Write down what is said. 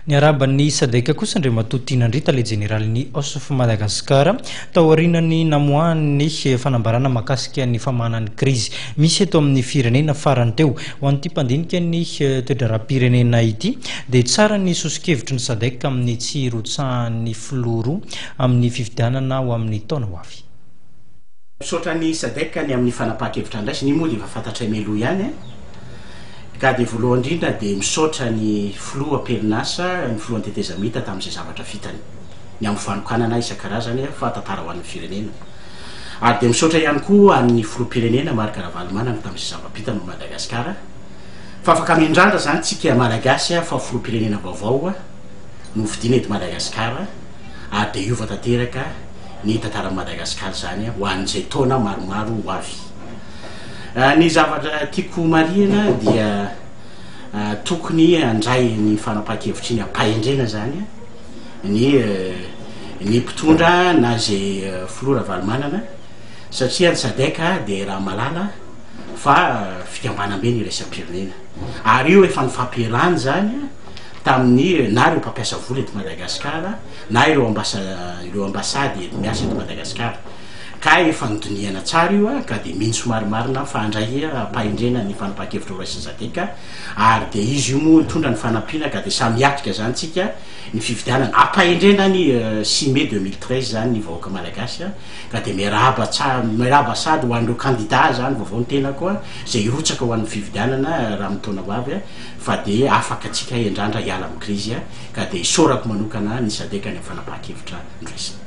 Niarahaba ny Sadec kosa Andriamatoa Tiana Andria, Tale Jeneralin'ny Oxf Madagascar, taorian'ny namoahany ny fanambarana mahakasika ny famahana ny krizy misy eto amin'ny firenena farany teo. Ho an'ity mpandinika ny toe-draharaham-pirenena ity dia tsara ny soso-kevitry ny Sadec amin'ny tsy hirotsahan'ny filoha roa amin'ny fifidianana ho amin'ny taona ho avy. Misaotra ny Sadec ny amin'ny fanapahan-kevitra andraisiny, io moa dia efa fantatray mialoha ihany e! Ka dia voalohany indrindra dia misaotra ny filoha am-perinasa, ny filohan'ny tetezamita tamin'izay zavatra vitany, ny amin'ny fanokanana isan-karazany fa tantara ho an'ny firenena. Ary dia misaotra ihany koa an'ny filoham-pirenena Marc Ravalomanana tamin'izay zava-bitany ho Madagasikara. Fa afaka miandrandra izany tsika Malagasy fa filoham-pirenena vaovao no hofidiana eto Madagasikara ary dia hiova tanteraka ny tantaran'i Madagasikara izany ho an'izay taona maromaro ho avy. Ny zavatra tiako homarihina dia tokony handray ny fanapahan-kevitra iny am-pahendrena izany ny ny mpitondra na izay filoha Ravalomanana satria ny Sadec dia raha malala fa fikambanam-be ny iraisam-pirenena ary io efa nifampiarahana izany tamin'ny na ireo mpampiasa vola eto Madagasikara na ireo ambasa ireo ambasady eto miasa eto Madagasikara ka efa nodinihana tsara io ka dia mino somary marina aho fa handray ampahendrena ny fanapahan-kevitra ho raisin'ny Sadec ary dia izy io moa nitondra ny fanampiana ka dia samy hiatrika izany tsika ny fifidianana ampahendrena ny 6 mai 2013 izany ny vahoaka malagasy ka dia miarahaba tsara miarahaba sady ho an'ireo kandida izany vaovao ny tenako izay hirotsaka ho an'ny fifidianana raha amin'ny taona ho avy fa dia afaka tsika hiandrandra hiala amin'ny krizy Ka dia isaorako manokana ny Sadec any amin'ny fanapahan-kevitra noraisiny.